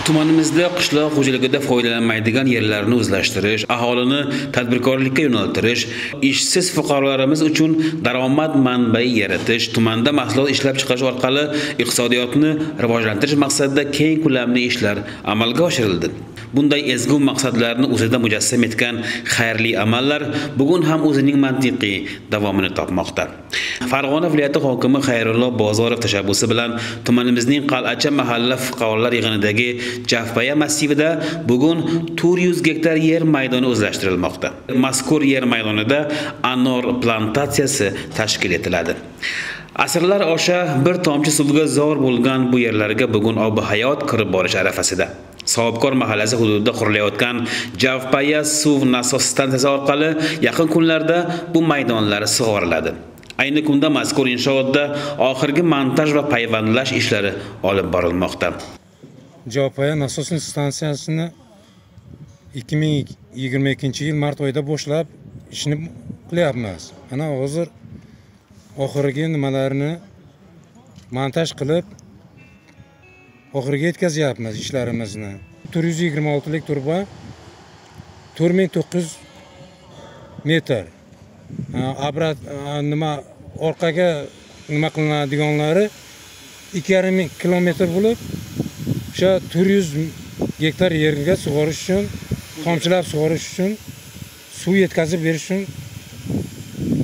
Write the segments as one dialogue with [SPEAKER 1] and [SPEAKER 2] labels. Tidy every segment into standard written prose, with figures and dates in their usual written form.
[SPEAKER 1] Tumanimizda qishloq xo'jaligida foydalanmaydigan yerlarni o'zlashtirish, aholini tadbirkorlikka yo'naltirish, ishsiz fuqarolarimiz uchun daromad manbai yaratish, tumanda mahsulot ishlab chiqarish orqali iqtisodiyotni rivojlantirish maqsadida keng ko'lamli ishlar amalga oshirildi. Bunday ezgu maqsadlarni o'zida mujassam etgan xayrli amallar bugun ham o'zining mantiqiy davomini topmoqda. Farg'ona viloyati hokimi Xayrullo Bozorov tashabbusi bilan tumanimizning Qal'acha mahalla fuqarolar yig'inidagi Javpaya massivida bugun 400 gektar yer maydoni o'zlashtirilmoqda. Mazkur yer maydonida anor plantatsiyasi tashkil etiladi. Asrlar osha bir tomchi suvga zor bo'lgan bu yerlarga bugun ob-hayot kirib borish arafasida. Sohibkor mahallasi hududida qurilayotgan Javpaya suv nasos stansiyasi orqali yaqin kunlarda bu maydonlar sug'oriladi. Ayni kunda mazkur inshootda oxirgi montaj va payvandlash ishlari olib borilmoqda.
[SPEAKER 2] Javpaya nasos stansiyasini 2022-yil mart oyida boshlab ishni qilyapmiz. Ana hozir oxirgi nimalarni montaj qilib oxiriga yetkazyapmiz ishlarimizni. 426 lik turba 4900 metr. Abrat nima orqaga nima qilinadiganlari 2,5 kilometr bo'lib, o'sha 400 gektar yerga sug'orish uchun, tomchilab sug'orish uchun, suv yetkazib berish uchun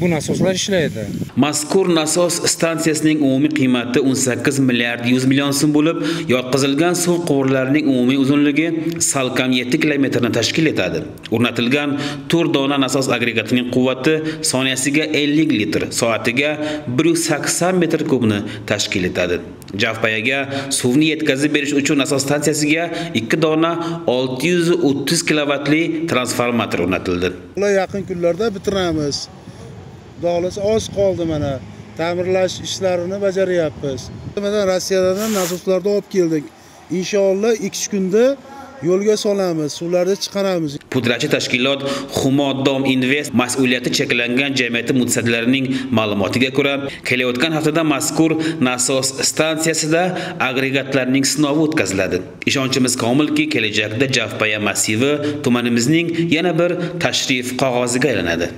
[SPEAKER 2] bu nasoslar ishlaydi.
[SPEAKER 1] Mazkur nasos stansiyasining umumiy qiymati 18 milliard 100 million so'm bo'lib, yotqizilgan suv quvurlarining umumiy uzunligi salkam 7 kilometrni tashkil etadi. O'rnatilgan 4 dona nasos agregatining quvvati soniyasiga 50 litr, soatiga 180 metr kubni tashkil etadi. Javpayaga suvni yetkazib berish uchun nasos stansiyasiga 2 dona 630 kilovatli transformator o'rnatildi.
[SPEAKER 3] Ular yaqin kunlarda bitiramiz. Xudo xohlasa oz qoldi mana. Ta'mirlash ishlarini bajaryapmiz. Mana Rossiyadan nasoslarni olib keldik. Inshaalloh 2 kunda yo'lga solamiz, suvlarni chiqaramiz.
[SPEAKER 1] Pudratchi tashkilot Humo Dom Invest mas'uliyati cheklangan jamiyati mutasaddilarining ma'lumotiga ko'ra, kelayotgan haftada mazkur nasos stansiyasida agregatlarning sinovi o'tkaziladi. Ishonchimiz komilki, kelajakda Javpaya massivi tumanimizning yana bir tashrif qog'oziga aylanadi.